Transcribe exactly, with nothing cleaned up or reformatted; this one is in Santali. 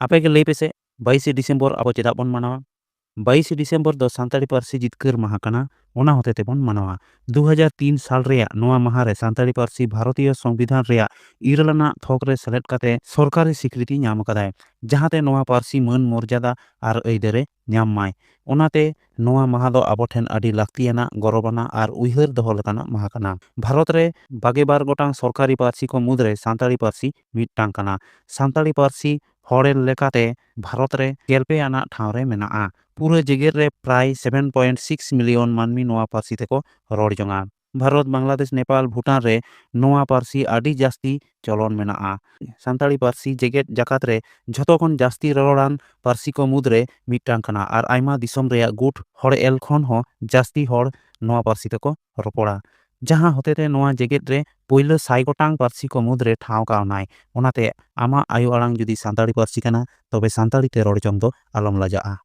ᱟᱯᱮ ᱜᱮ ᱞᱟᱹᱭ ᱯᱮᱥᱮ, ᱵᱟᱭᱤᱥᱮ ᱰᱤᱥᱮᱢᱵᱚᱨ ᱟᱵᱚ ᱪᱮᱫᱟᱜ ᱵᱚᱱ ᱢᱟᱱᱟᱣᱟ? ᱵᱟᱭᱤᱥᱮ ᱰᱤᱥᱮᱢᱵᱚᱨ ᱫᱚ ᱥᱟᱱᱛᱟᱲᱤ ᱯᱟᱹᱨᱥᱤ ᱡᱤᱛᱠᱟᱹᱨ ᱢᱟᱦᱟ ᱠᱟᱱᱟ, ᱚᱱᱟ ᱦᱚᱛᱮ ᱛᱮᱵᱚᱱ ᱢᱟᱱᱟᱣᱟ᱾ ᱫᱩ ᱦᱟᱡᱟᱨ ᱛᱤᱱ ᱥᱟᱞ ᱨᱮᱭᱟᱜ ᱱᱚᱣᱟ ᱢᱟᱦᱟ ᱨᱮ ᱥᱟᱱᱛᱟᱲᱤ ᱯᱟᱹᱨᱥᱤ ᱵᱷᱟᱨᱚᱛᱤᱭᱚ ᱥᱚᱝᱵᱤᱫᱷᱟᱱ ᱨᱮᱭᱟᱜ ᱤᱨᱟᱹᱞ ᱟᱱᱟᱜ ᱛᱷᱚᱠ ᱨᱮ ᱥᱮᱞᱮᱫ ᱠᱟᱛᱮ ᱥᱚᱨᱠᱟᱨᱤ ᱥᱤᱠᱨᱤᱛᱤ ᱧᱟᱢ ᱟᱠᱟᱫᱟᱭ, ᱡᱟᱦᱟᱸᱛᱮ ᱱᱚᱣᱟ ᱯᱟᱹᱨᱥᱤ ᱢᱟᱹᱱ ᱢᱚᱨᱡᱟᱫᱟ ᱟᱨ ᱟᱹᱭᱫᱟᱹᱨᱮ ᱧᱟᱢ ᱢᱟᱭ᱾ ᱚᱱᱟᱛᱮ ᱱᱚᱣᱟ ᱢᱟᱦᱟ ᱫᱚ ᱟᱵᱚ ᱴᱷᱮᱱ ᱟᱹᱰᱤ ᱞᱟᱹᱠᱛᱤᱭᱟᱱᱟᱜ, ᱜᱚᱨᱚᱵᱟᱱᱟᱜ ᱟᱨ ᱩᱭᱦᱟᱹᱨ ᱫᱚᱦᱚ ᱞᱮᱠᱟᱱᱟᱜ ᱢᱟᱦᱟ ᱠᱟᱱᱟ᱾ ᱵᱷᱟᱨᱚᱛ ᱨᱮ ᱵᱟᱜᱮ ᱵᱟᱨ ᱜᱚᱴᱟᱝ ᱥᱚᱨᱠᱟᱨᱤ ᱯᱟᱹᱨᱥᱤ ᱠᱚ ᱢᱩᱫᱽᱨᱮ ᱥᱟᱱᱛᱟᱲᱤ ᱯᱟᱹᱨᱥᱤ ᱢᱤᱫᱴᱟᱝ ᱠᱟᱱᱟ᱾ ᱥᱟᱱᱛᱟᱲᱤ ᱯᱟᱹᱨᱥᱤ ᱦᱚᱲ ᱞᱮᱠᱟᱛᱮ ᱵᱷᱟᱨᱚᱛ ᱨᱮ ᱜᱮᱞ ᱯᱮ ᱟᱱᱟᱜ ᱴᱷᱟᱶ ᱨᱮ ᱢᱮᱱᱟᱜᱼᱟ᱾ ᱯᱩᱨᱟᱹ ᱡᱮᱜᱮᱛ ᱨᱮ ᱯᱨᱟᱭ seven point six million ᱢᱟᱹᱱᱢᱤ ᱱᱚᱣᱟ ᱯᱟᱹᱨᱥᱤ ᱛᱮᱠᱚ ᱨᱚᱲ ᱡᱚᱝᱟ᱾ ᱵᱷᱟᱨᱚᱛ, ᱵᱟᱝᱞᱟᱫᱮᱥ, ᱱᱮᱯᱟᱞ, ᱵᱷᱩᱴᱟᱱ ᱨᱮ ᱱᱚᱣᱟ ᱯᱟᱹᱨᱥᱤ ᱟᱹᱰᱤ ᱡᱟᱹᱥᱛᱤ ᱪᱚᱞᱚᱱ ᱢᱮᱱᱟᱜᱼᱟ᱾ ᱥᱟᱱᱛᱟᱲᱤ ᱯᱟᱹᱨᱥᱤ ᱡᱮᱜᱮᱛ ᱡᱟᱠᱟᱛ ᱨᱮ ᱡᱷᱚᱛᱚ ᱠᱷᱚᱱ ᱡᱟᱹᱥᱛᱤ ᱨᱚᱨᱚᱲᱟᱱ ᱯᱟᱹᱨᱥᱤ ᱠᱚ ᱢᱩᱫᱽᱨᱮ ᱢᱤᱫᱴᱟᱝ ᱠᱟᱱᱟ ᱟᱨ ᱟᱭᱢᱟ ᱫᱤᱥᱚᱢ ᱨᱮᱭᱟᱜ ᱜᱩᱴ ᱦᱚᱲ ᱮᱞ ᱠᱷᱚᱱ ᱦᱚᱸ ᱡᱟᱹᱥᱛᱤ ᱦᱚᱲ ᱱᱚᱣᱟ ᱯᱟᱹᱨᱥᱤ ᱛᱮᱠᱚ ᱨᱚᱯᱚᱲᱟ, ᱡᱟᱦᱟᱸ ᱦᱚᱛᱮᱛᱮ ᱱᱚᱣᱟ ᱡᱮᱜᱮᱛ ᱨᱮ ᱯᱳᱭᱞᱳ ᱥᱟᱭ ᱜᱚᱴᱟᱝ ᱯᱟᱹᱨᱥᱤ ᱠᱚ ᱢᱩᱫᱽᱨᱮ ᱴᱷᱟᱶ ᱠᱟᱣᱱᱟᱭ᱾ ᱚᱱᱟᱛᱮ ᱟᱢᱟᱜ ᱟᱭᱳ ᱟᱲᱟᱝ ᱡᱩᱫᱤ ᱥᱟᱱᱛᱟᱲᱤ ᱯᱟᱹᱨᱥᱤ ᱠᱟᱱᱟ, ᱛᱚᱵᱮ ᱥᱟᱱᱛᱟᱲᱤ ᱛᱮ ᱨᱚᱲ ᱡᱚᱝ ᱫᱚ ᱟᱞᱚᱢ ᱞᱟᱡᱟᱜᱼᱟ᱾